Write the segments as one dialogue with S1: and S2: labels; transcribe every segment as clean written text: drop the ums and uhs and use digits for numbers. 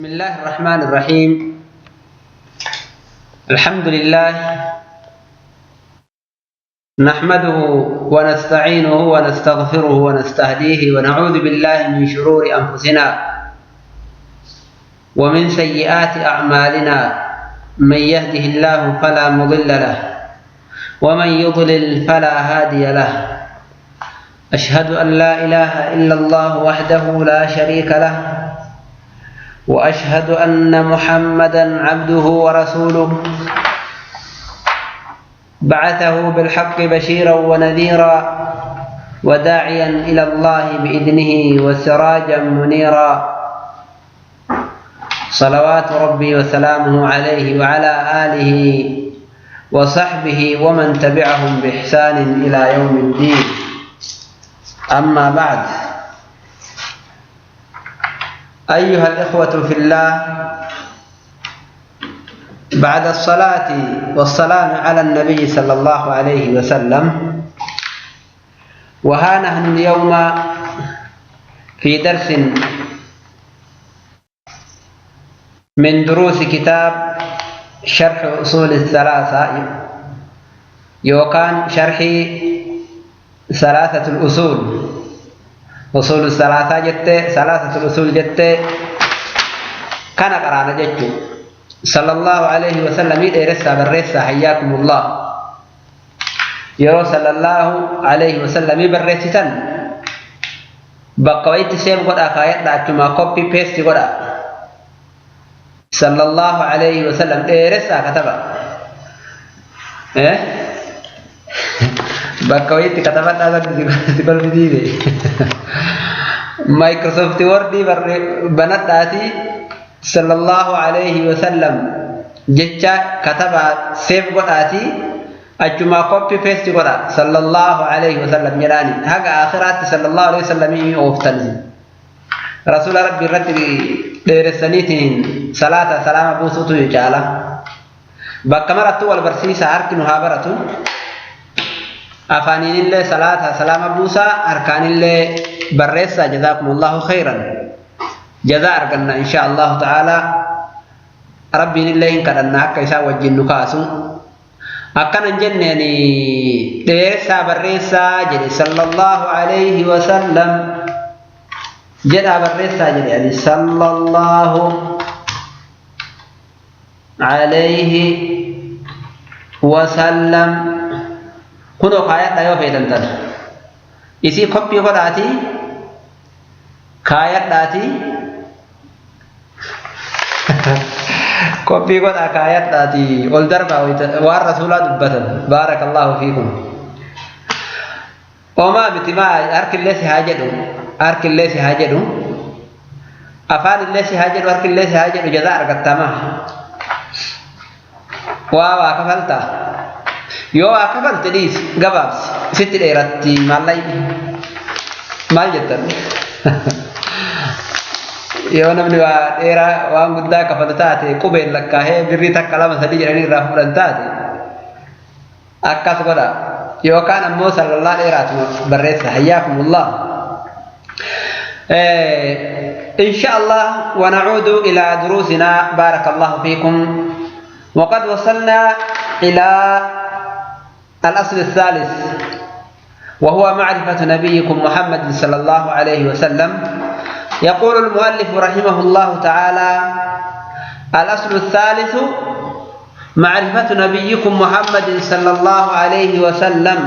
S1: بسم الله الرحمن الرحيم. الحمد لله نحمده ونستعينه ونستغفره ونستهديه ونعوذ بالله من شرور أنفسنا ومن سيئات أعمالنا، من يهده الله فلا مضل له ومن يضلل فلا هادي له. أشهد أن لا إله إلا الله وحده لا شريك له، وأشهد أن محمدا عبده ورسوله، بعثه بالحق بشيرا ونذيرا وداعيا إلى الله بإذنه وسراجا منيرا، صلوات ربي وسلامه عليه وعلى آله وصحبه ومن تبعهم بإحسان إلى يوم الدين. أما بعد، أيها الإخوة في الله، بعد الصلاة والسلام على النبي صلى الله عليه وسلم، وها نحن اليوم في درس من دروس كتاب شرح أصول الثلاثة، يوكان شرح ثلاثة الأصول، أصول الثلاثة جت، ثلاثة الأصول جت، كان قرانا جت صلى الله عليه وسلم إرسا برسا حياكم الله. يرو صلى الله عليه وسلم برستن بقويت سيم قد أخايت لأتما كوبي بيست قد صلى الله عليه وسلم إرسا كتبا بقويت كتبت هذا تقول بديني مايكروسوفت وورد بنت آتي صلى الله عليه وسلم جتا كتب سيف قد آتي أجمع كوبي بيست قد صلى الله عليه وسلم يراني هذا آخرات صلى الله عليه وسلم يوفتن رسول ربي رتي ديرسنيتين صلاة سلام بوسوتو يجالا بكمرتو والبرسيسة أركنها برتو أفانين الله صلاة سلام بوسا أركان الله برسا. جزاكم الله خيرا، جزاء أركنا إن شاء الله تعالى. ربي الله إن كرنا كيسا وجن كاسو أكن جنني درسا برسا جل صلى الله عليه وسلم جل برسا جل يعني صلى الله عليه وسلم. كنو كايات لا يوفيدن تن إسي كوبي قداتي كايات داتي كوبي قدا كايات داتي والدربا وار رسولا دبتن. بارك الله فيكم. وما بتما أرك الله سهاجدو أرك الله سهاجدو أفعل الله سهاجدو أرك الله سهاجدو جزاء ركتما وا كفلتا yoo akafalte dhiis gabaabsi sitti dheeratti maallaqni maal jettan yoo namni waa dheeraa waan guddaa kafalu taate qubeen lakkaa'ee birrii takka lama sadii jedhanii irraa fuudhan taate akkas godha yookaan ammoo sallallahu dheeraatuma barreessa. Hayyaakumullah. إن شاء الله ونعود إلى دروسنا. بارك الله فيكم. وقد وصلنا إلى الأصل الثالث، وهو معرفة نبيكم محمد صلى الله عليه وسلم. يقول المؤلف رحمه الله تعالى: الأصل الثالث معرفة نبيكم محمد صلى الله عليه وسلم.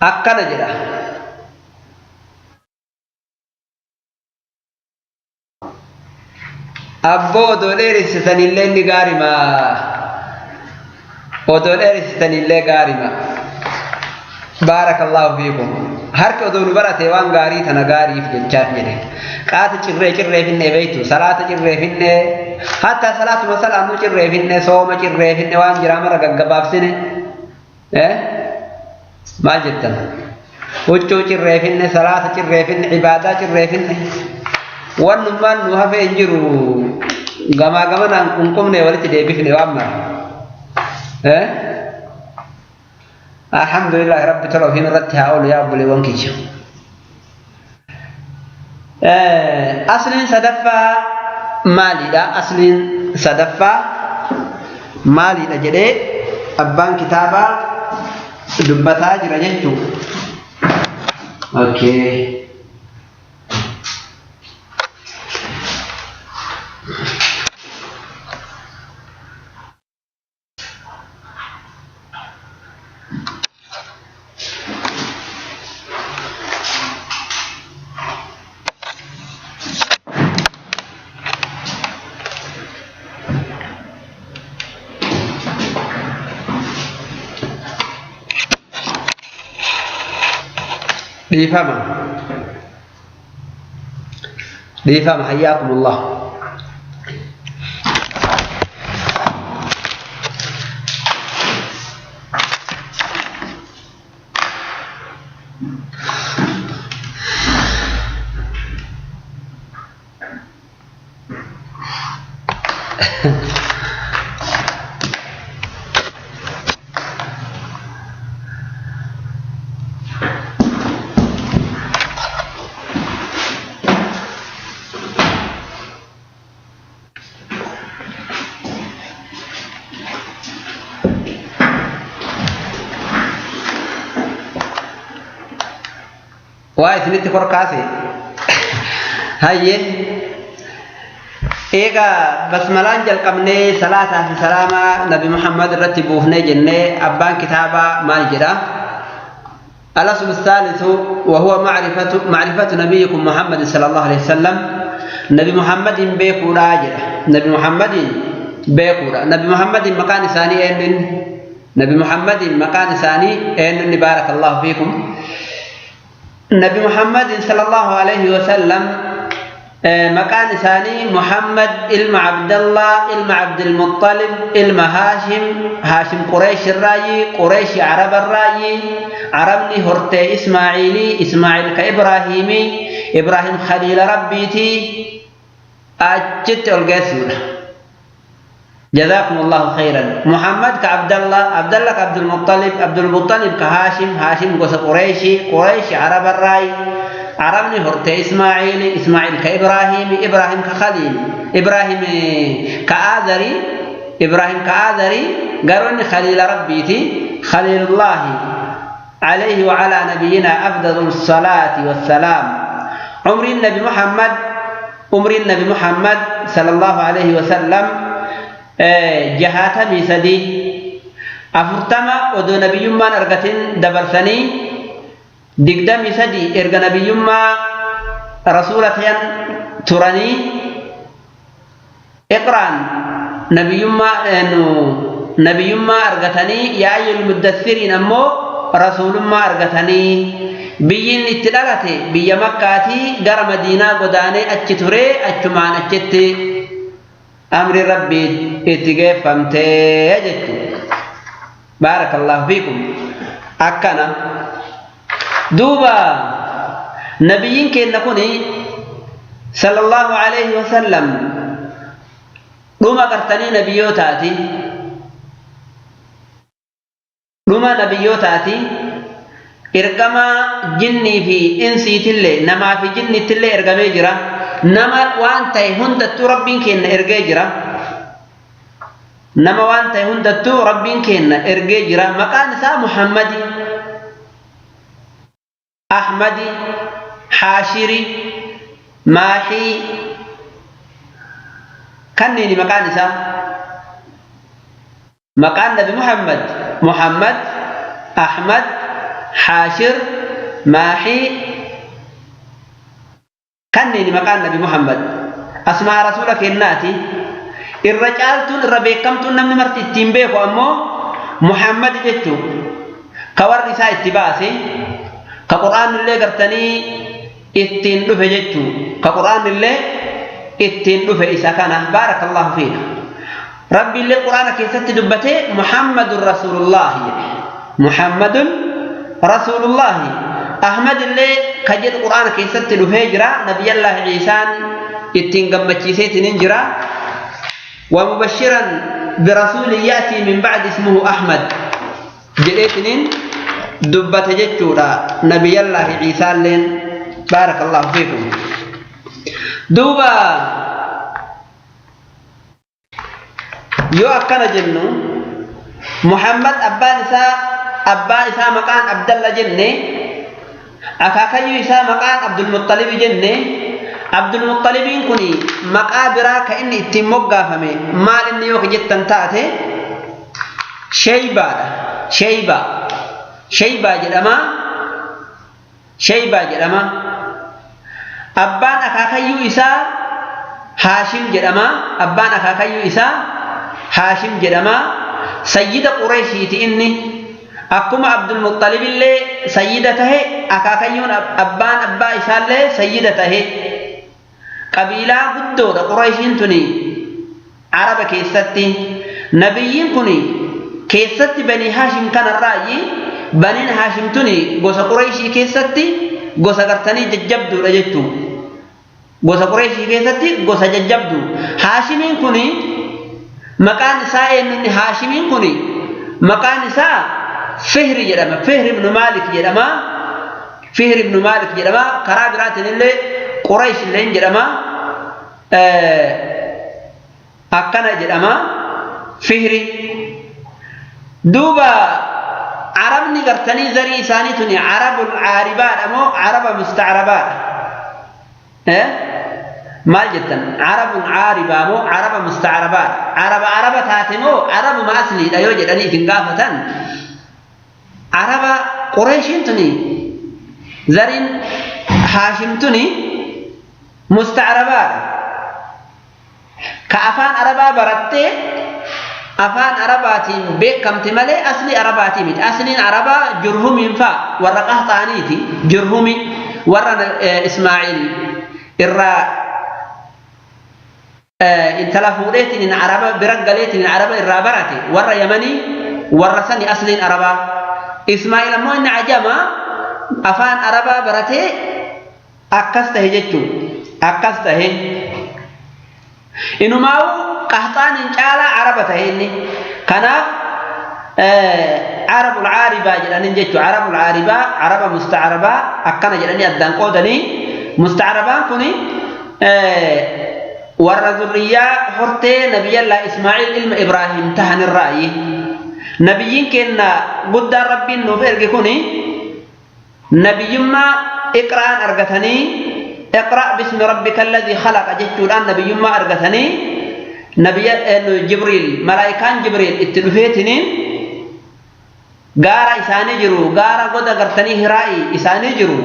S1: أكن جرا أبو دولير ستنلين غارما odoo dheeressitanillee gaarima. Baarakallahu fiikum. Harki odoo nu barate waan gaarii tana gaariif jechaaf jedhe. Qaata cirree cirree finne beeytu, salaata cirree finne, hatta salaatuma salaannu cirree finne, sooma cirree finne, waan jiraa mara gaggabaabsine. Maal jettan? Huccuu cirree finne, salaata cirree finne, ibaadaa cirree finne. Wannummaan nu hafee hin jiru gamaa gamanaan qunqumne walitti deebifne waan mara. الحمد لله رب ترى في نرتها أول يا أبو لي وانكيش. Asliin sadaffaa maalidha? Asliin sadaffaa maalidha jedhee abbaan kitaabaa dubbataa jira jechuudha. Okay. Dhiifama. Dhiifama hayyaakumullah. Waa isinitti korkaase hayyee eegaa basmalaan jalqabnee salaataa fi salaamaa nabi Muhammad irratti buufnee jennee abbaan kitaabaa maal jedha? الأصل الثالث وهو معرفة نبيكم محمد صلى الله عليه وسلم. نبي محمد بيكورا جدا. نبي محمد بيكورا. نبي محمد مكان ثاني أن نبي محمد مكان ثاني أن بارك الله فيكم. نبي محمد صلى الله عليه وسلم مكان ثاني محمد إلما عبد الله إلما عبد المطلب إلما هاشم هاشم قريش الراي قريش عرب الراي عربني هرتي إسماعيلي إسماعيل كإبراهيمي إبراهيم خليل ربيتي أجت الجسور. جزاكم الله خيرا. محمد كعبد الله عبد الله كعبد المطلب عبد المطلب كهاشم هاشم قص قريشي قريش عرب الراي عربني هرتي إسماعيل إسماعيل كإبراهيم إبراهيم كخليل إبراهيم كآذري إبراهيم كآذري قالوني خليل ربيتي خليل الله عليه وعلى نبينا أفضل الصلاة والسلام. عمر النبي محمد عمر النبي محمد صلى الله عليه وسلم جهاتمي سدي أفرتما ودو نبي ما أرغتين دبرسني دقدمي سدي إرغ نبي ما رسولتين تراني إقران نبي ما نبي ما أرغتني يا أيها المدثرين أمو رسول ما أرغتني بيين اتلالتي بي مكاتي غر مدينة قداني أتشتري أتشمان أتشتي أمر ربي اتجفمتي جتو. بارك الله فيكم. أكنا دوبا نبيين كي نكوني صلى الله عليه وسلم دوما قرتني نبيوتاتي دوما نبيوتاتي إرقما جني في إنسي تلي نما في جني تلي إرقمي جرا نما وانتي هندتو ربين كين إرقي جرا نما وانتي هندتو ربين كين إرقي جرا مكان سا محمدي أحمدي حاشري ماحي كنيني مكان سا مكان نبي محمد محمد أحمد حاشر ماحي كنيني مكان نبي محمد أسماء رسولك الناتي الرجالتون الربيكمتون نمني مرتي التنبيكو أمو محمد جتو كور رساء اتباسي كقرآن اللي قرتني اتين دفه جتو كقرآن اللي اتين دفه إسا كان. بارك الله فيك. ربي اللي قرآن كيست دبته محمد رسول الله محمد رسول الله أحمد اللي كجد القرآن كيست دفه جرا نبي الله عيسى اتين قمتشيسيت ننجرا ومبشرا برسول يأتي من بعد اسمه أحمد جريتنين دبت جتشورا نبي الله عيسى لين. بارك الله فيكم. Duuba yoo akkana jennu Muhammad abbaan isaa abbaa isaa maqaan Abdalla jenne, akaakayyuu isaa maqaan Abdulmuxxalibi jenne. Abdulmuxxalibiin kun maqaa biraa ka inni ittiin moggaafame maal inni yoo jettan taate Sheybaadha. Sheybaa Sheybaa jedhama. Sheybaa jedhama. Abbaan akaakayyuu isaa Haashim jedhama. Abbaan akaakayyuu isaa Haashim jedhama. Sayyida Qureeshiiti inni. Akkuma Abdulmuxxalib illee sayyida tahe, akaakayyuun abbaan abbaa isaallee sayyida tahe. Qabiilaa guddoodha Qureeshiin tuni Araba keessatti. Nabiyyiin kun keessatti Bani Haashim kanarraayi. Baniin Haashim tuni gosa Qureeshii keessatti gosa gartanii jajjabduudha jechuu. Gosa Qureeshii keessatti gosa jajjabdu. Haashimiin kun maqaan isaa eenyunni? Haashimiin kun maqaan isaa Fihri jedhama. Fihri ibnu Maalik jedhama. Fihri ibnu Maalik jedhama. Karaa biraatiin illee Quraysh illee jedhama. Akkana jedhama Fihri. Duuba Arabni gartanii zarii isaanii tuni Arabul Caaribaadha moo Araba Mustacrabaadha? Maal jettan? Arabun Caaribaa moo Araba Mustacrabaadha? Araba Araba taate moo Arabuma asliidha yoo jedhanii isin gaafatan, Araba Qureeshiin tuni zariin Haashim tuni Mustacrabaadha. Ka afaan Arabaa barattee afaan Arabaatiin beekamte malee asli Arabaatii miti. Asliin Arabaa Jurhumiin faa warra Qaxaaniiti. Jurhumi warra Ismaaciil irraa intala fuudheetiin Araba bira galeetiin Araba irraa barate, warra Yamanii warra sani asliin Arabaa. Ismaaciil ammoo inni ajama afaan Arabaa baratee akkas tahe jechuun akkas tahe. Inumaawu Qaxaaniin caalaa Araba tahe inni. Kanaaf Arabul Caaribaa jedhaniin jechuudha. Arabul Caaribaa, Araba Mustacrabaa akkana jedhanii addaan qoodanii. Mustacrabaan kuni warra zurriyyaa hortee Nabiyyallaa Ismaaciil ilma Ibraahim tahanirraayi. Nabiyyiin kenna guddaan Rabbiin nuuf erge kuni nabiyyummaa iqra'aan argatanii, iqra' bismi rabbika alladhii khalaqa jechuudhaan nabiyyummaa argatanii. Nabiyya Jibriil, malaayikaan Jibriil itti dhufeetiniin gaara isaanii jiru, gaara goda gartanii Hiraa'i isaanii jiru,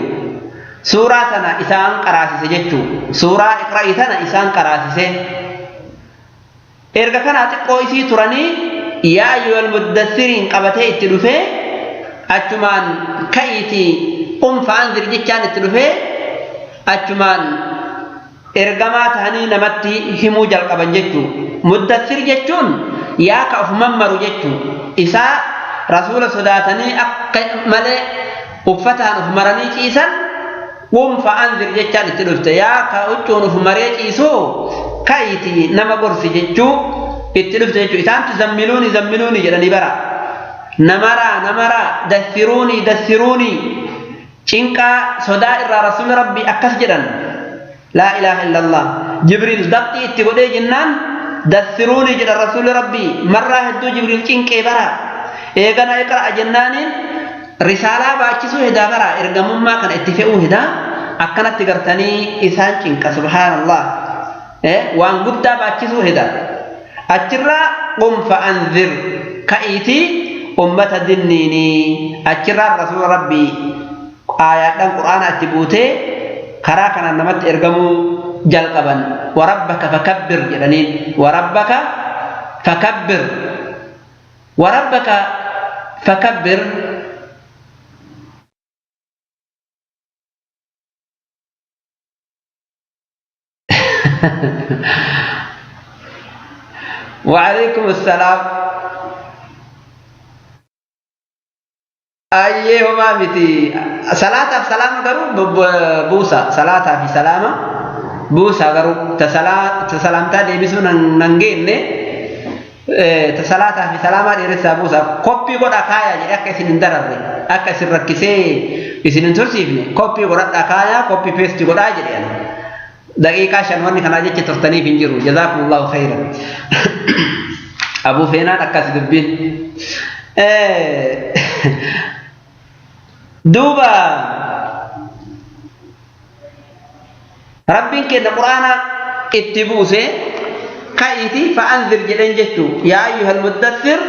S1: suuraa tana isaan qaraasise jechuu. Suuraa iqra'i tana isaan qaraasise. Erga kanaa xiqqoo isii turanii yaa ayyuhal muddassiriin qabatee itti dhufee, achumaan ka'iitii qum fa'anzir jechaan itti dhufee, achumaan ergamaa tahanii namatti himuu jalqaban jechuu. Muddassir jechuun yaa ka of mammaru jechuu. Isaa rasuula sodaatanii akka malee uffataan of maranii ciisan, qum fa'anzir jechaan itti dhufte. Yaa ka huccuun of maree ciisuu, ka'iitii nama gorsi jechuu itti dhufte jechuu. Isaantu zammiluuni zammiluuni jedhanii bara. Namaraa namaraa, dassiruuni dassiruuni, cinqaa sodaa irraa rasuulli Rabbii akkas jedhan. Laa ilaaha illallah. Jibriil daqxii itti godhee jennaan dassiruuni jedhan rasuulli Rabbii. Marraa hedduu Jibriil cinqee bara. Eegana iqra'a jennaaniin risaalaa baachisuu hedaa bara, ergamummaa kana itti fe'uu hedaa akkanatti gartanii isaan cinqa. Subhaanallah, waan guddaa baachisuu heda. Achirraa qum fa'anzir, ka'iitii ummata dinniinii. Achirraa rasuula Rabbii aayaadhaan Qur'aana itti buutee karaa kanaan namatti ergamuu jalqaban. Warabbaka fakabbir jedhaniin. Warabbaka fakabbir, warabbaka fakabbir. وعليكم السلام. Ayyee, homaa miti. Salaataaf salaama garuu buusa. Salaataa fi salaama buusa garuu ta salaamtaa deebisuu nan geenne, ta salaataa fi salaamaa dheeressaa buusa. Koppii godha kaayaa jedhe, akka isin hin dararre, akka isin rakkisee isin hin tursiifne, koppii godhadhaa kaayaa, copy paste godhaa jedhe. Daqiiqaa 5 wanni kanaa jecha turtaniif hin jiru. Jazaakumullahu khayran. Abuu Feenaan akkas dubbiin. Duuba Rabbiin kenna Qur'aana itti buuse ka'iiti fa'anzir jedheen jechuu. Yaa ayyuhal muddathir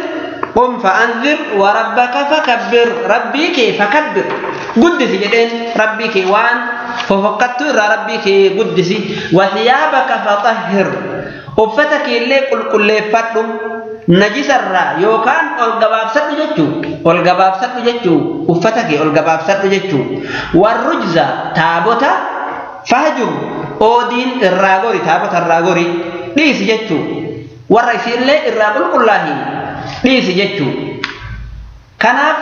S1: qum fa'anzir wa rabbaka fakabbir. Rabbii kee fakabbir guddisi jedheen. Rabbii kee waan fofokkattu irraa Rabbii kee guddisi. Wa thiyaabaka fatahhir, uffata kee illee qulqulleeffadhu najisarraa yookaan ol gabaabsadhu jechuu, ol gabaabsadhu jechuu, uffata kee ol gabaabsadhu jechuu. Warrujza taabota fahjur, oodiin irraa gori, taabota irraa gori dhiisi jechuu, warra isiillee irraa qulqullaahi dhiisi jechuu. Kanaaf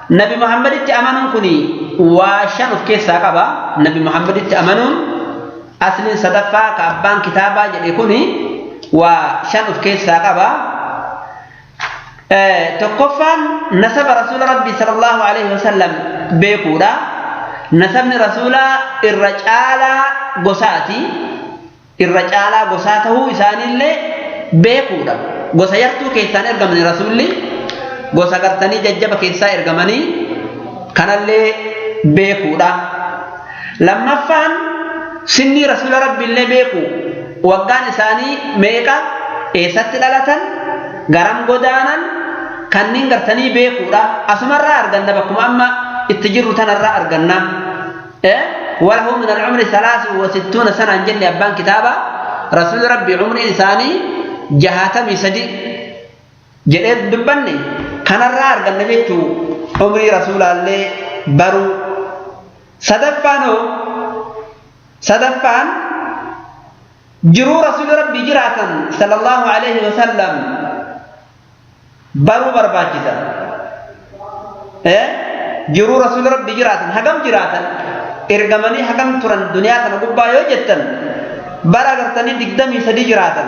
S1: Nabi Muhammaditti amanuun kun waa 5 of keessaa qaba. Nabi Muhammaditti amanuun asliin sadaffaa ka abbaan kitaabaa jedhe kun waa 5 of keessaa qaba. Tokkoffaan nasaba rasuula Rabbii sallallahu alaihi wasallam beekuudha. Nasabni rasuulaa irra caalaa gosaati. Irra caalaa gosaa ta'uu isaaniillee beekuudha. Gosa yartuu keessaan ergamani rasuulli, gosa gartanii jajjaba keessaa ergamanii kanallee beekuudha. Lammaffaan sinnii rasuula Rabbiillee beeku. Waggaan isaanii meeqa, eessatti dhalatan, garam godaanan, kanneen gartanii beekuudha. Asumarraa arganna, bakkuma amma itti jirru tanarraa arganna. Walahu min al-umri 63 sanaan jenne abbaan kitaaba rasuulli Rabbi umriin isaanii 63 jedhee dubbanne kanarraa arganna jechuu umrii rasuulaallee baruu. Sadaffaan jiruu rasuulli Rabbi jiraatan sallallahu alaihi wasallam baruu barbaachisa. Jiruu rasuulli Rabbi jiraatan hagam jiraatan, ergamanii hagam turan duniyaa kana gubbaa yoo jettan bara gartanii 23 jiraatan.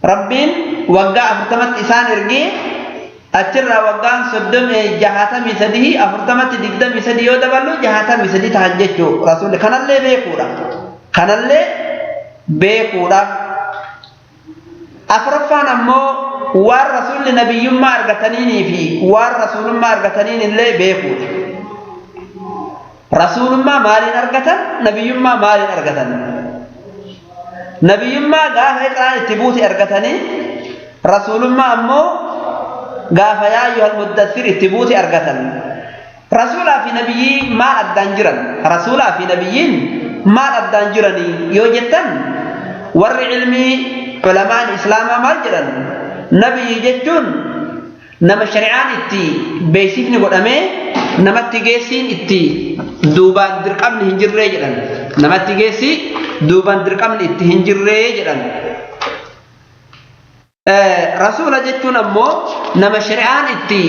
S1: Rabbiin waggaa 40tti isaan ergee achirraa waggaan 63 40tti 23 yoo daballu 63 tahan jechuu rasuulli. Kanallee beekuudha. Kanallee beekuudha. Afuraffaan ammoo waan rasuulli nabiyyummaa argataniinii fi waan rasuulummaa argataniin illee beekuudha. Rasuulummaa maaliin argatan? Nabiyyummaa maaliin argatan? Nabiyyummaa gaafa iqraan itti buute argatanii, rasuulummaa ammoo gaafa yaa ayyuhal muddathir itti buute argatan. Rasuulaa fi nabiyyii maal addaan jiran? Rasuulaa fi nabiyyiin maal addaan jiranii yoo jettan warri ilmii ulamaan islaamaa maal jedhan? Nabiyyi jechuun nama shari'aan itti beeksifni godhamee namatti geessiin itti duubaan dirqamni hin jirree jedhan. Namatti geessi duubaan dirqamni itti hin jirree jedhan. Rasuula jechuun ammoo nama shari'aan itti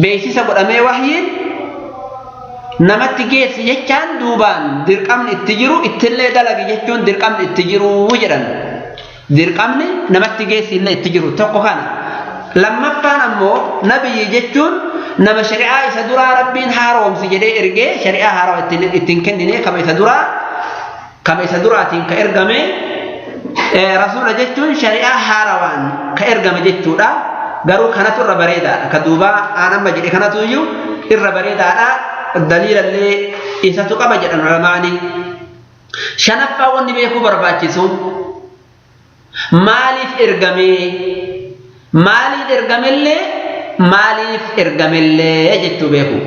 S1: beeksisa godhamee wahyiin namatti geessi jechaan duubaan dirqamni itti jiru ittillee dalagi jechuun dirqamni itti jiru jedhan. Dirqamni namatti geessi illee itti jiru tokko kana. Lammaffaan ammoo nabiyyi jechuun nama shari'aa isa duraa Rabbiin haaromsi jedhee ergee shari'aa haaraa ittiin kennine kama isa duraatiin ka ergame. Rasuula jechuun shari'aa haarawaan ka ergame jechuudha. Garuu kanatu irra bareedaadha. Ka duubaa aan amma jedhe kanatu iyyuu irra bareedaadha. Daliilallee isatu qaba jedhan ulamaani. Shanaffaa wanni beekuu barbaachisu maaliif ergame? Maaliif ergamellee? Maaliif ergamellee jechuu beeku.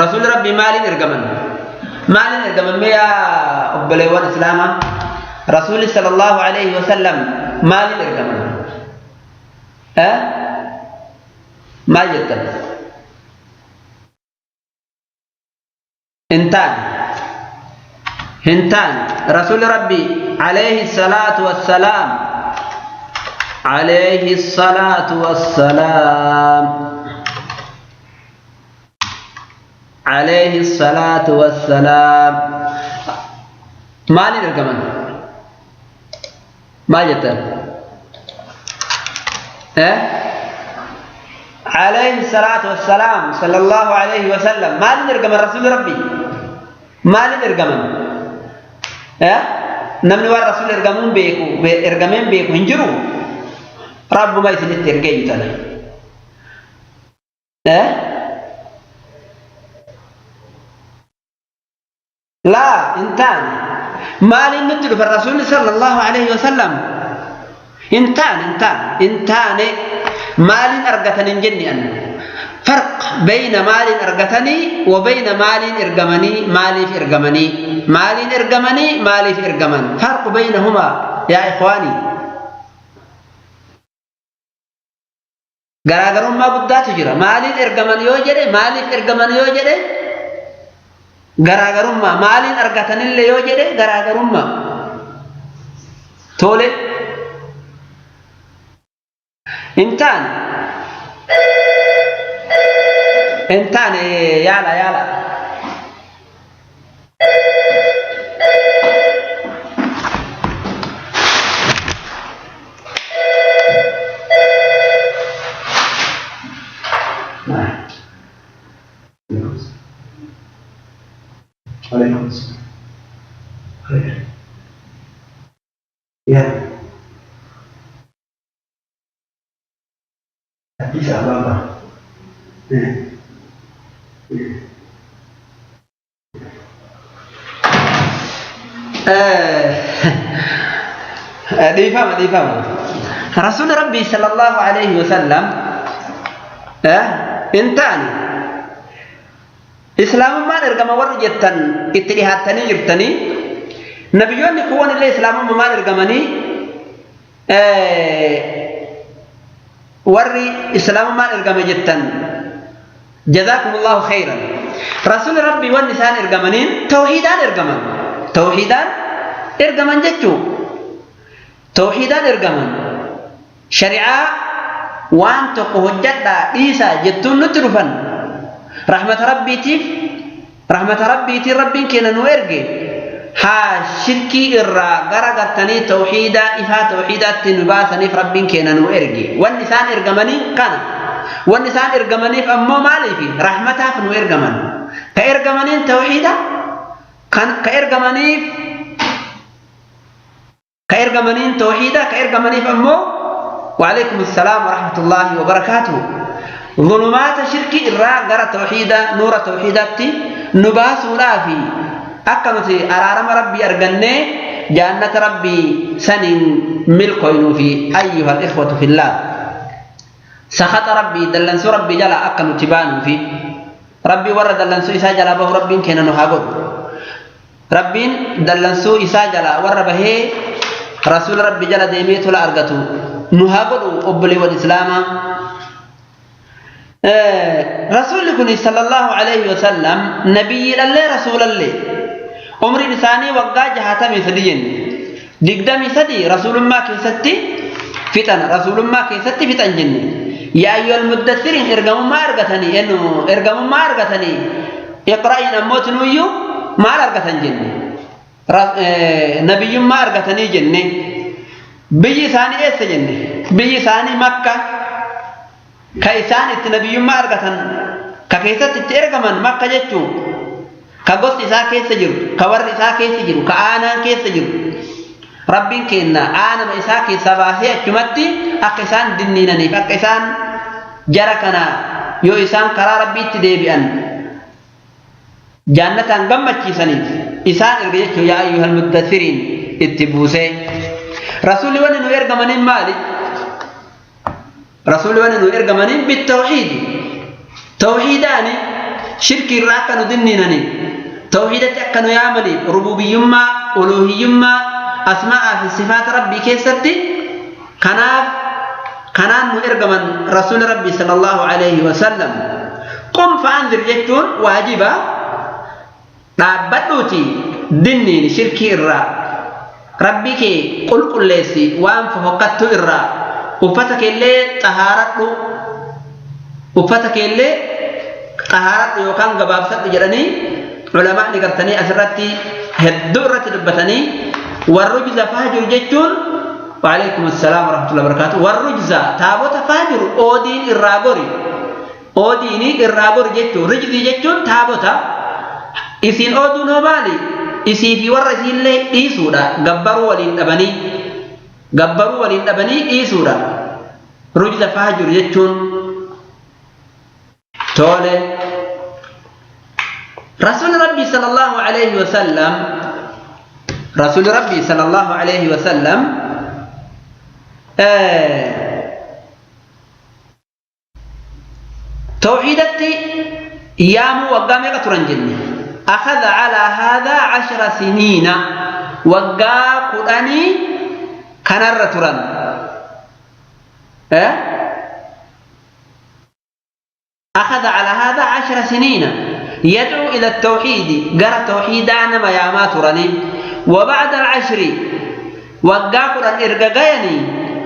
S1: Rasuulli Rabbi maaliin ergaman? Maaliin ergaman mee yaa obboleewwan Islaamaa? Rasuulli sallallahu alaihi wasallam maaliin ergaman? Maal jettan? Hin taane. Rasuulli Rabbi alayhi salaatu wassalaam, alayhi salaatu wassalaam, alayhi salaatu wassalaam maaliin ergaman? Maal jettan? Alayhi salaatu wassalaam sallallahu alayhi wasallam maaliin ergaman rasuulli Rabbi? Maaliin ergaman? Namni waan rasuulli ergamuun beeku ergameen beeku hin jiru. Rabbuma isinitti ergee jutana. Laa hin taane. Maaliin nutti dhufa rasuulli sallallahu alaihi wasallam? Hin taane hin taane hin taane maaliin argatan hin jenne anna. فرق بين مال أرجتني وبين مال إرجمني مالي في إرجمني مال إرجمني مالي في إرجمن فرق بينهما يا إخواني. غراغرون ما بدات جرا مال إرجمن يوجد مالي في إرجمن يوجد غراغرون ما مال أرجتني اللي يوجد غراغرون ما تولي إنتان انتان يالا يالا
S2: عليكم السلام. خير. يا Addis Ababa.
S1: ديفهم ديفهم رسول ربي صلى الله عليه وسلم انتاني إسلام ما نرجم ورجتن اتجاهاتني جرتني نبيون كون اللي إسلام ما نرجمني وري إسلام ما نرجم جتن جزاكم الله خيرا. رسول ربي والنسان إرجمنين توحيدان إرجمن توحيدان إرجمن جتشو توحيدان إرجمن شريعة وان تقهجت إيسا جتون نترفن رحمة ربي تيف رحمة ربي تي ربي كنا نويرجي ها شركي إرى غرغتني توحيدا إفا توحيدا تنباسني ربي كنا نويرجي والنسان إرجمنين كان والنسان إرجمني فأمو مالي في رحمتها فنو إرجمن كإرجمنين توحيدا كان كإرجمني كإرجمنين توحيدا كإرجمني فأمو وعليكم السلام ورحمة الله وبركاته. ظلمات شرك إرى غر توحيدا نور توحيداتي نباس في أكنتي أرارم ربي أرجني جنة ربي سنين ملكوين في أيها الإخوة في الله. سخط ربي دلنسو ربي جلا أكن تبان في ربي ورد دلنسو إسا جلا به ربي كنا نهاجر ربي دلنسو إسا جلا ور به رسول ربي جلا ديميت لا أرجتو نهاجر أبلي والإسلام رسول كني صلى الله عليه وسلم نبي الله رسول الله عمر إنساني وقع جهاتمي سدين دقدمي سدي رسول ما كيستي فتن رسول ما كيستي فتن جني يا أيها المدثرين ارجموا ما أرجتني إنه ارجموا ما أرجتني اقرأين أموت نويو ما أرجتن جني نبي ما أرجتني جني بيجي ثاني إيش جني بيجي ثاني مكة كيسان النبي ما أرجتن كيسات ترجمن مكة جتشو كقص إسا كيس جرو كور إسا كيس جرو كأنا كيس جرو ربين كنا أنا ما إسا كيس باهي أجمتي أكسان ديننا أكسان جركنا يو إسان قرار ربي تدبيان جنة قمت كيساني إسان إرجعت يا أيها المدثرين اتبوسي رسول ون نيرجمن مالي رسول ون نيرجمن بالتوحيد توحيداني شرك الراكن ديننا توحيدك أكنو يعملي ربوبيما ألوهيما أسماء في صفات ربي كيستي كناف كنان إرجمن رسول ربي صلى الله عليه وسلم قم فأنذر جتون واجبا dhaabadhuuti dinniin shirkii irraa rabbii kee qulqulleessi waan fofokkattu irraa uffata keellee xahaaradhu uffata keellee xahaaradhu yookaan gabaabsadhu jedhanii ulamaani gartanii asirratti hedduu irratti dubbatanii warrujza fahjur jechuun وعليكم السلام ورحمة الله وبركاته. والرجزة تابوت فاجر أودين الرابوري أوديني الرابوري جتو رجزي جتو تابوتا إسين أودو نوبالي Isii fi warra isiillee dhiisuudha. Gabbaruu waliin dhabanii. Gabbaruu waliin dhabanii dhiisuudha. Rujza faajur jechuun tole. Rasuulli Rabbii sallallahu alayhi wa sallam Rasuulli Rabbii sallallahu alayhi wa sallam tawxiidatti yaamuu waggaa meeqa turan jenne? Akhadha calaa haadaa 10 siniina, waggaa 10 kanarra turan. أخذ على هذا 10 سنين يدعو إلى التوحيد، قرأ توحيدا نما يا ما ترني. وبعد 10 وقاقر الإرقاقيني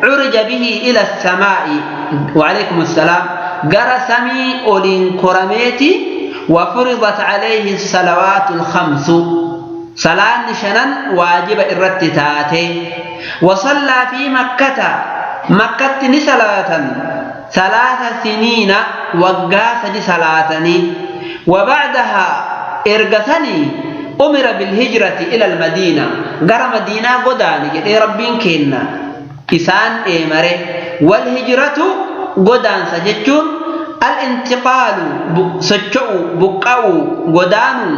S1: عرج به إلى السماء وعليكم السلام، قرأ سمي أولين كرميتي وفرضت عليه الصلوات 5، صلاة شنن واجب الرتتاتي. وصلى في مكة، مكة نسلاة 3 سنين وقاسد صلاتني. وبعدها إرقثني أمر بالهجرة إلى المدينة، قرى مدينة قداني يا ربين كينا إسان إيمره. والهجرة قدان سجتون الانتقال سجعو بقعو قدانو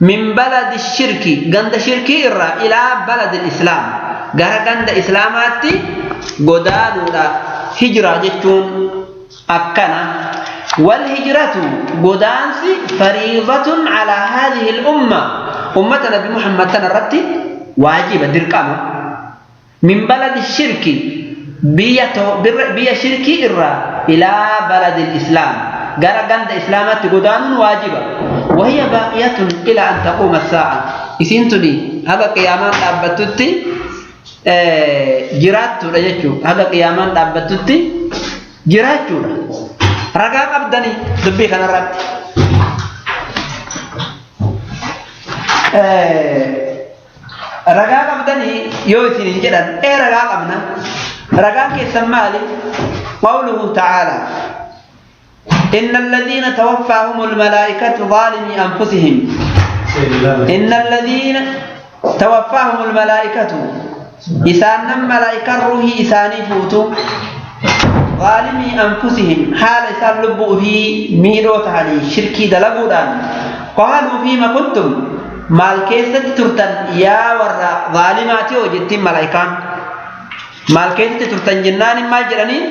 S1: من بلد الشرك قند شركي إرى إلى بلد الإسلام، قرى قند إسلاماتي قدانو لا هجرة جتون أكنا. والهجرة قدانسي فريضة على هذه الأمة، أمة نبي محمد تنرتي واجبة درقامة من بلد الشرك بيا شركي إرى إلى بلد الإسلام، قرى قند إسلامات قدان واجبة، وهي باقية إلى أن تقوم الساعة. إسنتني هذا قيامان أبتتي jiraattuudha jechuudha. Haga qiyaamaan dhaabbattutti jiraachuudha. Ragaa qabdanii dubbii kanarratti. Ragaa qabdanii yoo isin hin jedhan ragaa qabna. Ragaan keessan maali? Qawluhu ta'ala إن الذين توفاهم الملائكة ظالمي أنفسهم، إن الذين توفاهم الملائكة إسان ملائكة روحي إساني فوتو ظالمي أنفسهم حال إسان لبؤ في ميرو تعني شركي دلقودان قالوا فيما كنتم مال كيسة ترتن يا ورا ظالماتي وجدتين ملائكان مال كيسة ترتن جنان ما جرانين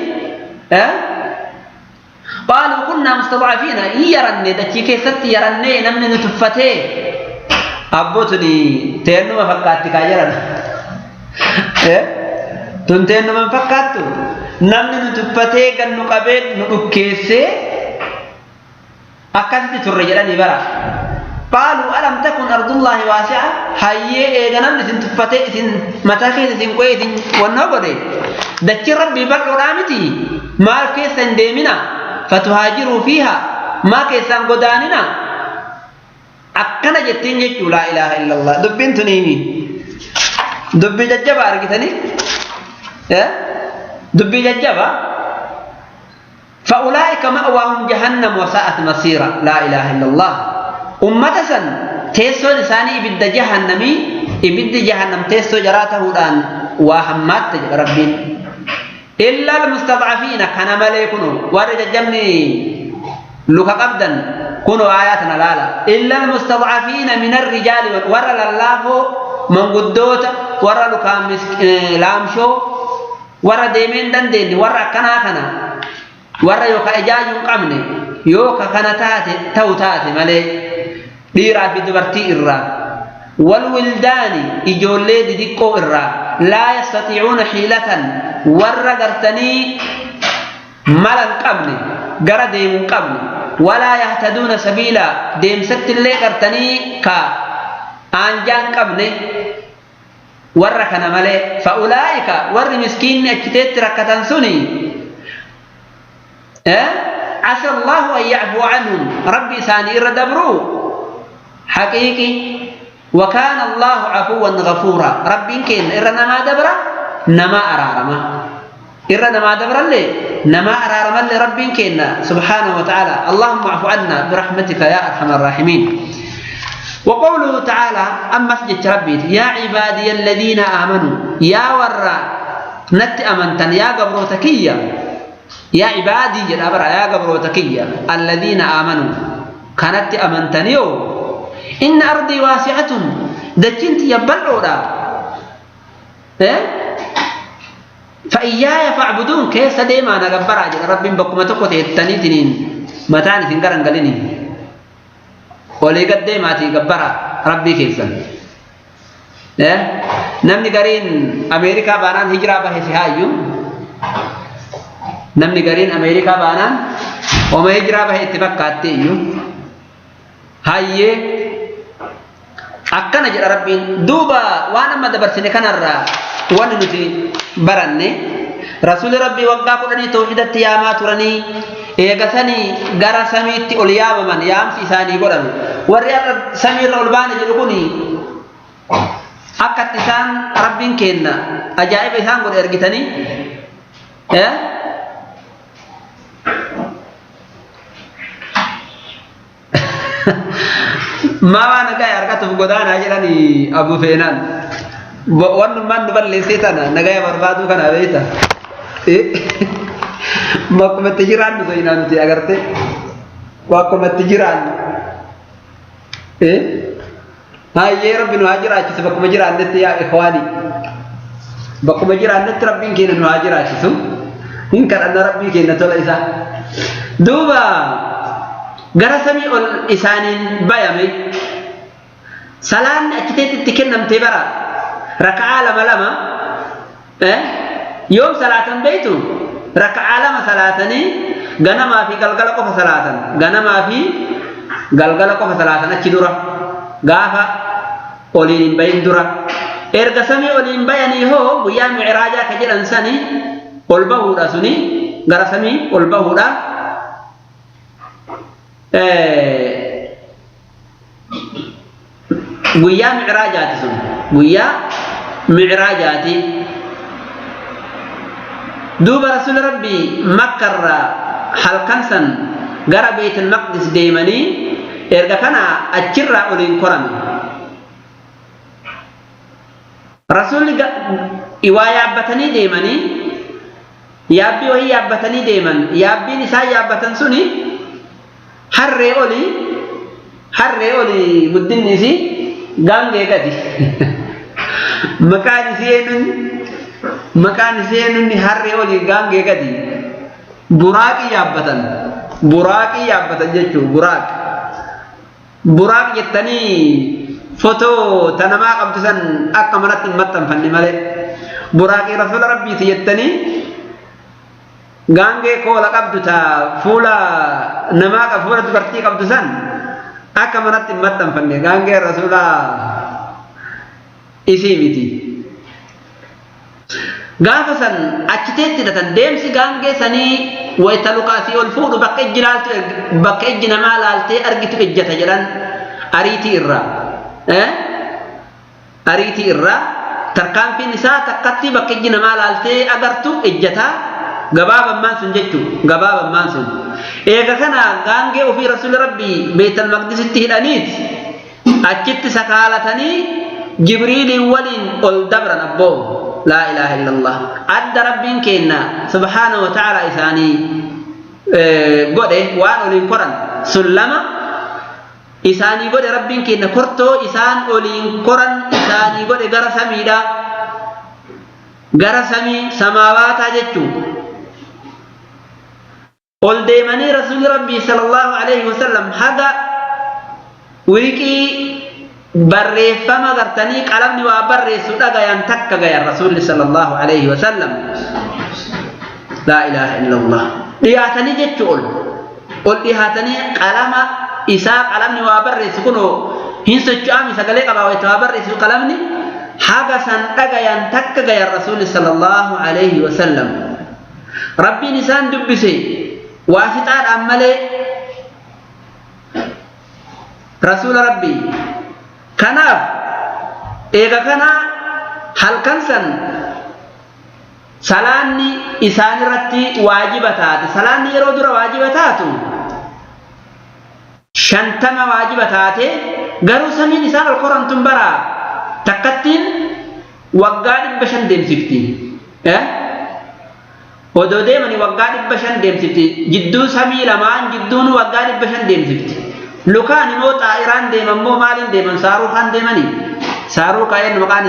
S1: قالوا كنا مستضعفين يرني دتي كيسة يرني نمن نتفتي أبوتني تينو ما فكاتي كايرن tunteen nama fakkaattu namni nu tuffatee gan nu qabee nu dhukkeessee akkasitti turre jedhanii bara. Qaaluu alam takun ardullaahi waasi'a, hayyee eega namni isin tuffatee isin mataa keessa isin qo'ee isin wannoo godhe dachiin rabbii bal'oodhaa miti maal keessa hin deemina fatuhaajiruu fiiha maa keessaan godaanina akkana jettiin jechuu. Laa ilaaha illallah. Dubbiin tuniimi dubbii jajjaba argitanii dubbii jajjaba. فأولئك مأواهم جهنم وساءت مصيرا. لا إله إلا الله. أمة سن تيسو لساني إبد جهنمي إبد جهنم تيسو جراته الآن وهمات ربين إلا المستضعفين كان مليكنو ورد جمني لك قبدا كنوا آياتنا لالا إلا المستضعفين من الرجال ورد الله من قدوت ورد لامشو ورد ديمين دندين ورد كنا كنا warra yookaan ijaajuu hin qabne yookaan kana taate ta'u taate malee dhiiraa fi dubartii irraa wal wildaani ijoollee didiqqoo irraa laa yastatiicuuna hiilatan warra gartanii mala hin qabne gara deemuu hin qabne walaa yahtaduuna sabiila deemsatti illee gartanii ka aanjaa hin qabne warra kana malee fa'ulaa'ika warri miskiinni achiteetti rakkatan suni عسى الله أن يعفو عنهم ربي ساني إردبرو حقيقي وكان الله عفوا غفورا ربي كين إرنا ما دبر نما أرارما إرنا ما دبر اللي نما أرارما اللي ربي كين سبحانه وتعالى. اللهم اعف عنا برحمتك يا أرحم الراحمين. وقوله تعالى أما سجدت ربي يا عبادي الذين آمنوا يا ورا نت أمنتن يا قبروتكية يا عبادي الأبرع يا قبروتكية الذين آمنوا كانت أمنتنيو إن أرضي واسعة دجنت يبلعودا إيه؟ فإياي فاعبدون كيس ديما أنا قبر عجل ربي بكم تقوتي التنيتنين متاني تنقرن قلني ولي قد ديما تقبر ربي كيسا إيه؟ نمني قرين أمريكا بانان هجرة به سهايو نمني قرين أمريكا بانان وما هجرة به اتفاقاتي هاي akkana jedha rabbiin duuba waan amma dabarsine kanarraa wanni nuti baranne rasuuli rabbii waggaa 10 tawhiidatti yaamaa turanii eegasanii gara samiitti ol yaamaman yaamsi isaanii godhame warri har'a samiirra ol baane jedhu kuni akkatti isaan rabbiin kenna ajaa'iba isaan godhe argitanii maa waan nagaa argatuuf godaanaa jedhanii abu feenaan wannummaan nu balleessee tana nagaa barbaaduu kana beekta bakkumatti jiraannu seenaa nuti agarte bakkumatti jiraannu hayyee rabbi nu haa jiraachisu bakkuma jiraannetti yaa ikhwaani bakkuma jiraannetti rabbiin keenya nu haa jiraachisu hin kadhanna rabbii keenya tola isaa duuba gara samii ol isaaniin bayame salaanni achiteetti itti kennamtee bara raka'aa lama lama yoom salaatan beeytu raka'aa lama salaatanii ganamaa fi galgala qofa salaatan ganamaa fi galgala qofa salaatan achi dura gaafa oliin hin bayin dura erga samii oliin bayanii hoo guyyaa micraajaa ka jedhan sani ol bahuudha suni gara samii ol bahuudha guyyaa micraajaati sun guyyaa micraajaati duuba rasuuli rabbii makkarraa halkan san gara beetul maqdis deemanii erga kana achirraa oliin korame rasuulli waa yaabbatanii deemanii yaabbii wahii yaabbatanii deeman yaabbiin isaan yaabbatan suni harree olii guddinni isii gaangee gadi maqaan isii eenyuun harree olii gaangee gadi buraaqii yaabbatan jechuun buraaq jettanii fotoo tanamaa qabdu san akka manatti hin maxxanfanne malee buraaqii rasuula rabbiiti jettanii gaangee koola qabdu ta fuula namaa qabdu fuula dubartii qabdu san akka manatti hin maxxanfanne gaangee rasuula isii miti. Gaafa san achiteetti hidhatan deemsi gaangee sanii wayita lukaasii ol fuudhu bakka ijji laaltu bakka ijji namaa laaltee argitu ejjata jedhan ariitii irraa. Ariitii irraa tarkaanfiin isaa takkatti bakka ijji namaa laaltee agartu ejjataa. Gabaabammaan sun jechuun gabaabammaan sun eega kana gaangee ofii rasuulli rabbii beetal maqdisitti hidhaniit achitti sakaalatanii jibriiliin waliin ol dabran abboo laa ilaaha illallah adda rabbiin kenna subhaanahu wa ta'ala isaanii godhe waan oliin koran sun lama isaanii godhe rabbiin kenna kortoo isaan oliin koran isaanii godhe gara samiidha gara samii samaawaataa jechuun ol deemanii rasuulli rabbii sallallahu alaihi wasallam haga wiiqii barreeffama gartanii qalamni waa barreessu dhagayan takka gayan rasuulli sallallahu alaihi wasallam laa ilaaha illallah dhiyaatanii jechuu ol ol dhiyaatanii qalama isaa qalamni waa barreessu kunoo hin socho'ami sagalee qabaa wayita waa barreessu qalamni haga san dhagayan takka gayan rasuulli sallallahu alaihi wasallam rabbiin isaan dubbise waasixaadhaan malee rasuula rabbii kanaaf eega kana halkan san salaanni isaan irratti waajiba taate salaanni yeroo dura waajiba taatu 50 waajiba taate Garuu samiin isaan ol koran tun bara takkattiin waggaa 500 deemsifti. Odoo deemanii waggaa 500 deemsifti. Jidduu samii lamaan jidduun waggaa 500 deemsifti. Lukaan immoo xaa'iraan deeman moo maaliin deeman saaruukaan deemanii? Saaruuka eenyu maqaan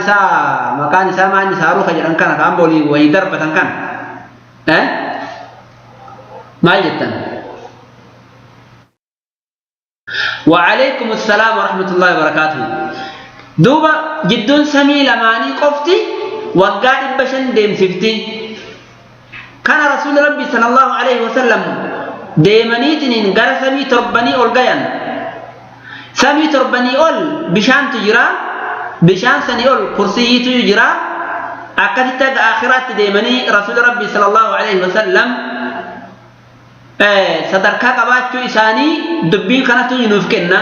S1: isaa maali saaruuka jedhan kana kaan boolii wayii darbatan kana. Maal jettan? وعليكم السلام ورحمة الله وبركاته. دوبا جدون سمي لماني قفتي وقال بشن ديم سفتي. كان رسول ربي صلى الله عليه وسلم ديمانيتنين غير سمي تربني أول غيان. سمي تربني أول بشان تجرا بشان سني أول كرسي تجرا أكدت آخرات ديماني رسول ربي صلى الله عليه وسلم sadarkaa qabaachuu isaanii dubbii kanatu nuuf kenna.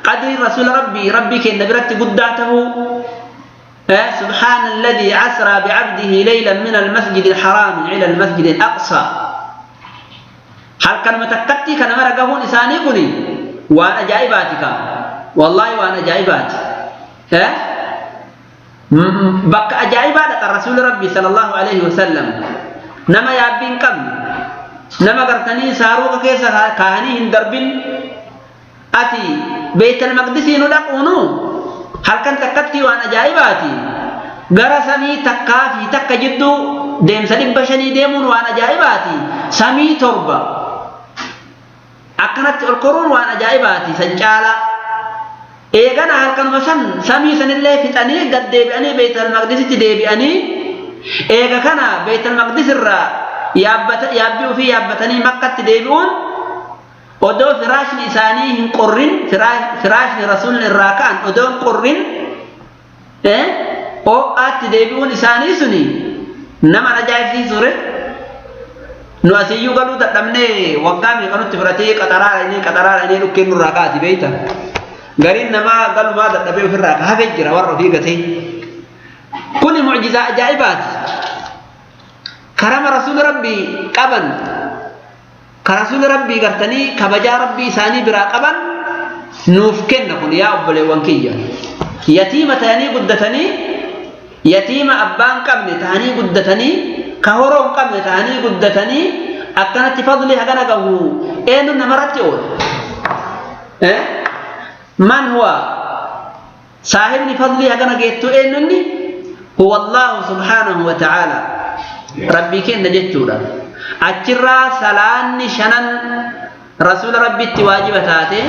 S1: Qadri rasuula rabbii rabbii kenna biratti guddaa tahuu. سبحان الذي أسرى بعبده ليلا من المسجد الحرام إلى المسجد الأقصى. هل كان متكتي كان مرقهون إساني كني وأنا جايباتك والله وأنا جايبات بك أجايباتك الرسول ربي صلى الله عليه وسلم نما يابين كم نما قرتني ساروك كيسا كاهني هندربين أتي بيت المقدس ندقونو هل كان تكتي وأنا جايباتي غرا سمي تكافي تك جدو ديم سليم بشني ديمون وأنا جايباتي سمي تربة أكنت القرون وأنا جايباتي سنجالا إيغانا هل كان مسن سمي سن الله فتني قد ديبأني بيت المقدس تديبأني إيغا كان بيت المقدس الرا يابيو في يابتني مكة تديبون ودو فراش إساني هن قرن فراش رسول الراكان ودو قرن أو آت تديبون إساني سني نما رجع في سورة نواسيو قالوا تدمني وقامي قالوا تفرتي قطرار إني لكين الراكاتي بيتا قالين نما قالوا ما تدبيو في الراكا هفجر ورّو في قتي كل معجزة عجائبات كرم رسول ربي قبن كرسول ربي قرتني كبجا ربي ساني برا قبن نوفكن نكون يا أبلي وانكيا يتيمة تاني قدتني يتيمة أبان قبن تاني قدتني كهورون قبن تاني قدتني أكنت فضلي هكذا قهو إنو نمرت أول من هو صاحبني فضلي هكذا قيتو إنني هو الله سبحانه وتعالى ربي كن جتورا أجرا سلان شنن رسول ربي التواجب تاتي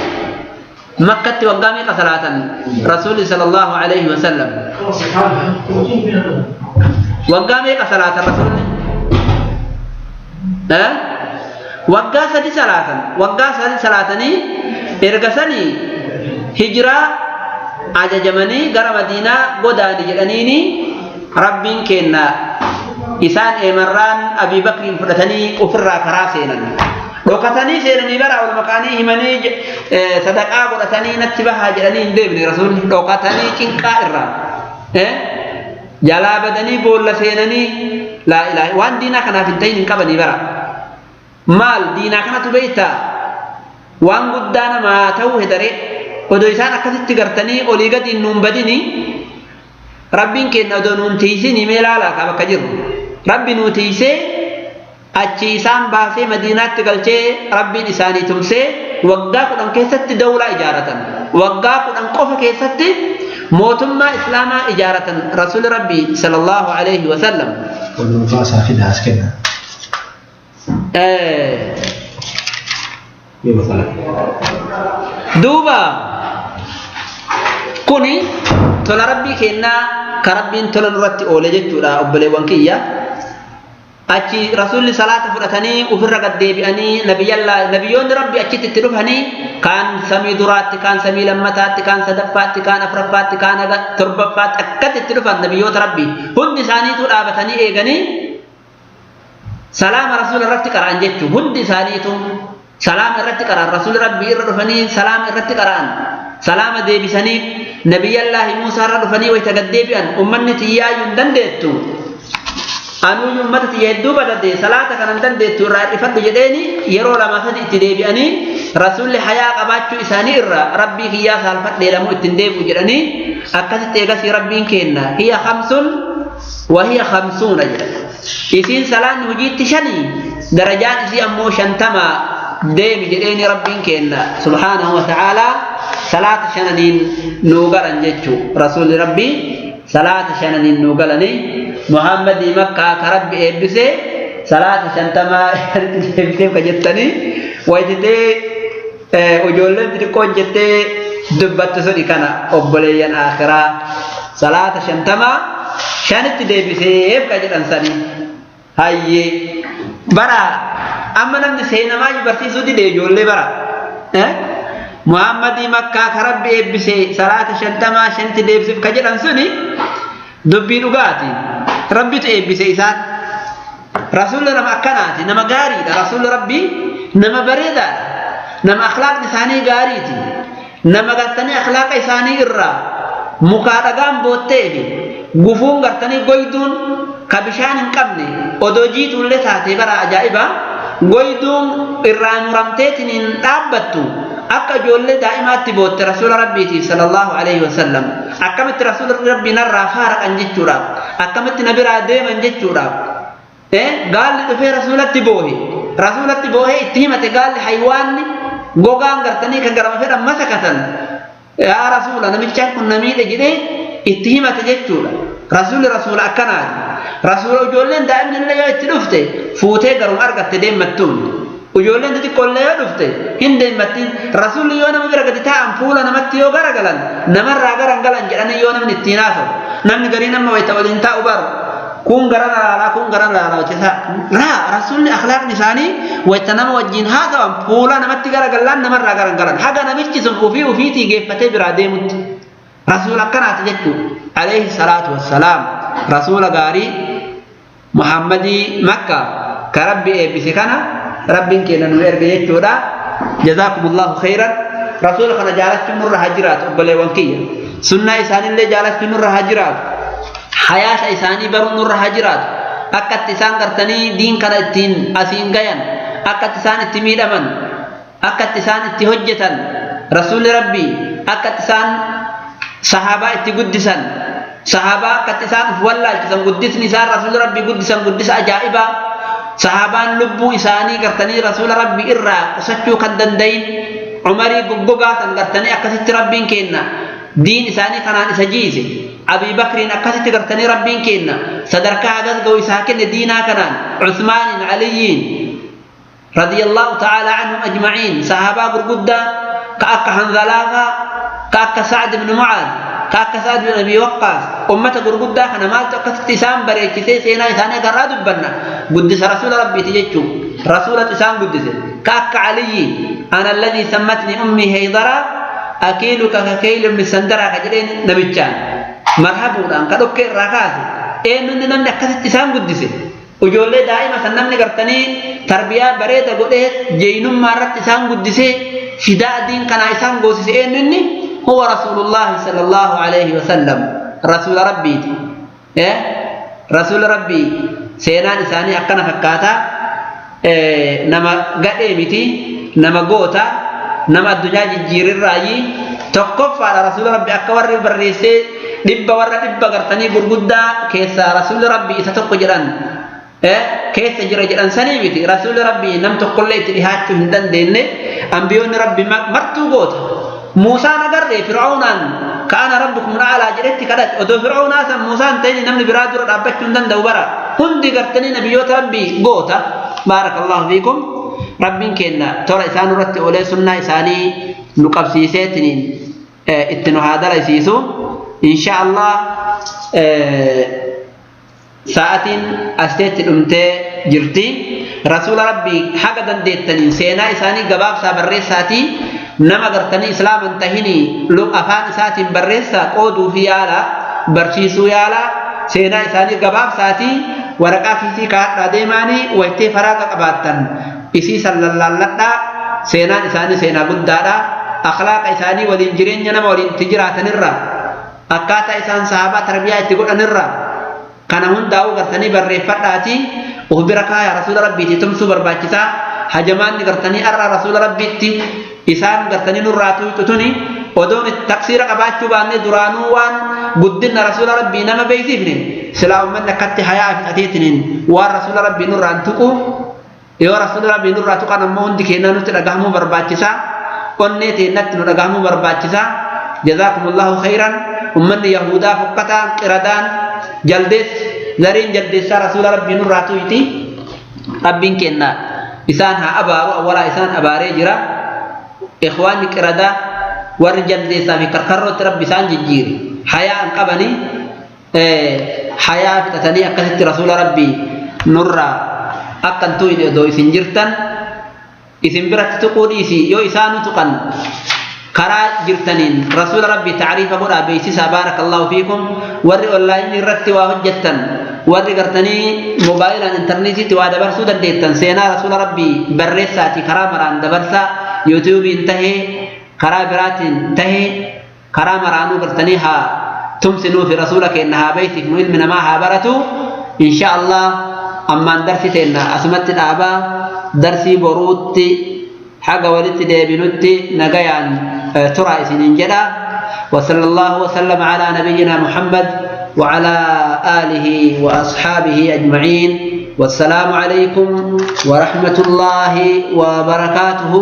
S1: مكة وقامي قصلاة رسول صلى الله عليه وسلم وقامي قصلاة رسول وقا سدي صلاة وقا سدي صلاتني إرقسني هجرة أججمني غير مدينة قداني جلنيني ربي كنا إسان إمران أبي بكر فرتني أفرا كراسينا لوكتني سيرني برا والمكاني همني صدقاء قرتني نتبها جلني ديبني رسول لوكتني كنكا إرا جلا بدني بول سينني لا إله وان دينا كنا فنتين قبني برا مال دينا كنا تبيتا وان قدانا ما توه دري ودو إسان أكثت قرتني أوليقت إنهم بدني ربين كنا دونون تيسيني ميلالا كابا كجر ربي نوتيسي أتشي إسان باسي مدينة تقلشي ربي إساني تمسي وقاك أن كيست دولة إجارة وقاك أن قف كيست موتما إسلاما إجارة رسول ربي صلى الله عليه وسلم
S2: والنفاسة في داسكنا
S1: دوبا كوني tola rabbii kennaa ka rabbiin tola nurratti oole jechuudha obboleewwan kiyya. Achi rasuulli salaata fudhatanii ofirra gad deebi'anii nabiyyoonni rabbi achitti itti dhufanii kaan samii duraatti kaan samii lammataatti kaan sadaffaatti kaan afuraffaatti kaan torbaffaatti akkatti itti dhufan nabiyyoota rabbi hundi isaaniitu dhaabatanii eeganii salaama rasuula irratti qara'an jechuu hundi isaaniitu salaama irratti qara'an rasuulli rabbi irra dhufanii salaama irratti qara'an salaama deebisanii nabiyyallaahi Muusaa irra dhufanii wayita gad deebi'an ummanni tiyyaayyuu hin dandeettu. Anuyyuu ummata tiyya hedduu badadde salaata kanan dandeettu irraa hir'ifadhu jedheeni yeroo lama sadi itti deebi'anii rasuulli hayaa qabaachuu isaanii irraa rabbii kiyyaa saalfadhee lamuu ittiin deebi'u jedhanii akkasitti eegasii rabbiin kenna hiya khamsun wa hiya khamsuuna jedha. Isiin salaanni hojiitti shanii darajaan isii ammoo 50 deemi jedheeni rabbiin kenna subhaanahu wa ta'aalaa salaata shananiin nuu galan jechuu rasuulli rabbii salaata shananiin nuu galanii Muhammadii Makkaa ka rabbi eebbisee salaata 50 deebisee ka jettanii wayititee ijoolleen xixiqqoon jettee dubbatte suni kana obboleeyyan akhiraa salaata 50 shanitti deebiseef ka jedhan sanii hayyee bara amma namni seenamaa barsiisuu dide ijoollee bara Muhammadii Makkaa ka rabbi eebbisee salaata 50 shanitti deebisiif ka jedhan suni dubbii dhugaati rabbitu eebbise isaan rasuulli nama akkanaati nama gaariidha rasuulli rabbii nama bareedaadha nama akhlaaqni isaanii gaariiti nama gartanii akhlaaqa isaanii irraa mukaa dhagaan bootteefi gufuun gartanii goyduun ka bishaan hin qabne odoo jiituullee taatee bara ajaa'iba goyduun irraa muramteetiin hin dhaabbattu akka ijoollee daa'imaatti bootte rasuula rabbiitiif sallallahu alaihi wasallam akkamitti rasuula rabbii narraa faaraqan jechuudhaaf akkamitti na biraa deeman jechuudhaaf gaalli dhufee rasuulatti boohe rasuulatti boohee itti himate gaalli haywaanni gogaan gartanii kan garama fedhan masakatan yaa rasuula namichaan kun na miidhe jedhee itti himate jechuudha rasuulli rasuula akkanaati rasuula ijoolleen daa'imni illee yoo itti dhufte fuutee garuma argatte deemmattuun ijoolleen xixiqqoollee yoo dhufte hin deemmattiin rasuulli yoo nama bira gadi taa'an fuula namatti yoo garagalan namarraa garan jedhanii yoo namni ittiin haasa'u namni garii nama wayita waliin taa'u baru kun garan laalaa kun garan laalaa hojjetaa raa rasuulli akhlaaqni isaanii wayita nama wajjin haasa'an fuula namatti garagallaan namarraa garan galan haga namichi sun ofii ofiitii geeffatee biraa deemutti rasuula akkanaati jechuudha alayhi salaatu wassalaam rasuula gaarii Muhammadii Makka ka rabbi eebbise kana rabbiin keenya nu erge jechuudha jazaakumullahu khayran rasuula kana jaalachuun nurra haa jiraatu obboleewwan kiyya sunnaa isaanillee jaalachuun nurra haa jiraatu hayaata isaanii baruun nurra haa jiraatu akkatti isaan gartanii diin kana ittiin asiin gayan akkatti isaan itti miidhaman akkatti isaan itti hojjetan rasuulli rabbii akkatti isaan sahaabaa itti guddisan sahaabaa akkatti isaan uf wallaalchisan guddisni isaan rasuulli rabbii guddisan guddisa ajaa'ibaa sahaabaan lubbuu isaanii gartanii rasuula rabbii irraa qusachuu kan danda'in umarii goggogaa san gartanii akkasitti rabbiin kenna diin isaanii kanaan isa jiise Abii Bakriin akkasitti gartanii rabbiin kenna sadarkaa hagas ga'u isaa kenne diinaa kanaan Usmaaniin Aliyyiin radiyallahu ta'ala anhum ajma'iin sahaabaa gurguddaa ka akka Hanzalaafaa ka akka Sa'd ibn Mu'aaz ka akka Sa'd ibn Abi Waqqaas ummata gurguddaa kana maaltu akkasitti isaan bareechisee seenaa isaanii agarraa dubbanna guddisa rasuula rabbiiti jechuu rasuulatu isaan guddise ka akka Aliyyi ana alladhii sammatni ummii Heydara akiiluka ka keeylu ibn Sandaraa ka jedheen namichaan marhabuudhaan ka dhokkee irraa kaase eenyunni namni akkasitti isaan guddise ijoollee daa'ima san namni gartanii tarbiyaa bareeda godhee jeenyummaa irratti isaan guddisee fidaa diin kanaa isaan goosise eenyunni huwa rasuulullaahi sallallahu alaihi wasallam rasuula rabbiiti rasuula rabbii seenaan isaanii akkana fakkaataa nama gadhee miti nama goota nama addunyaa jijjiirirraayi tokkoffaadha rasuula rabbi akka warri barreessee dhibba warra dhibba gartanii gurguddaa keessaa rasuulli rabbii isa tokko jedhan keessa jira jedhan sanii miti rasuulli rabbii nam tokkollee itti dhihaachuu hin dandeenye ambiyoonni rabbi martuu goota Muusaan agarree Fir'aawnaan ka'ana rabbukum alaa jedhetti kadhate odoo Fir'aawnaa san Muusaan ta'in namni biraa dura dhaabbachuu hin danda'u bara hundi gartanii nabiyyoota rabbii goota baarakallahu fiikum rabbiin kenna tola isaan irratti oolee sunnaa isaanii nu qabsiiseetiniin itti nu haa dalasiisu insha Allah sa'atiin asteetti dhumtee jirti rasuula rabbii haga dandeettaniin seenaa isaanii gabaabsaa barreessaatii nama gartanii islaaman tahinii afaan isaatiin barreessaa qooduu fi yaala barsiisuu yaala seenaa isaanii gabaabsaatii waraqaa kiisii kaadhaa deemaanii wayitee faraaqa qabaattan isii sallallaalladhaa seenaan isaanii seenaa guddaadha akhlaaqa isaanii waliin jireenya nama waliin itti jiraatanirra akkaataa isaan sahabaa tarbiyaa itti godhanirra Kana hundaa'uu gartanii barreeffadhaatii of bira kaaya rasuula rabbiitii tumsuu barbaachisaa. Hajamaanni gartanii arra rasuula rabbiitti isaan gartanii nurraa tuyxutuni odoon taqsiira qabaachuu baannee duraanuu waan guddina rasuula rabbii nama beeksifne silaa ummanni akkatti hayaa fixateetiniin waan rasuula rabbii nurraan tuqu yoo rasuula rabbii nurraa tuqan ammoo hundi keenya nutti dhagahamuu barbaachisaa onnee teennatti nu dhagahamuu barbaachisaa. Jazaakumullahu khayran. Ummanni yahudaa fokkataan qiradaan jaldees zariin jaldeessaa rasuula rabbii nurraa tuyti rabbiin kenna isaan haa abaaru awwalaa isaan abaaree jira. Ikhwaanni qiradaa warri jaldeessaa fi karkarrootti rabbi isaan jijjiire hayaa hin qabanii hayaa fixatanii akkasitti rasuula rabbii nurraa akkan tuyne odoo isin jirtan isin biratti tuquu dhiisi yoo isaanu tuqan karaa jirtaniin rasuula rabbii tacriifa godhaa beeksisaa. Baarakallahu fiikum. Warri onlaayinii irratti waa hojjettan, warri gartanii moobaayilaan intarneetiitti waa dabarsuu dandeettan, seenaa rasuula rabbii barreessaati karaa maraan dabarsaa, yuutuubiin tahee karaa biraatiin tahee karaa maraanuu gartanii haa tumsinuufi rasuula keenna haa beeksifnu, ilmi namaa haa baratu insha Allah. Ammaan darsi teenna asumatti dhaabaa, darsii boruutti haga walitti deebinutti nagayaan tura isiniin jedha. وصلى الله وسلم على نبينا محمد وعلى آله وأصحابه أجمعين، والسلام عليكم ورحمة الله وبركاته.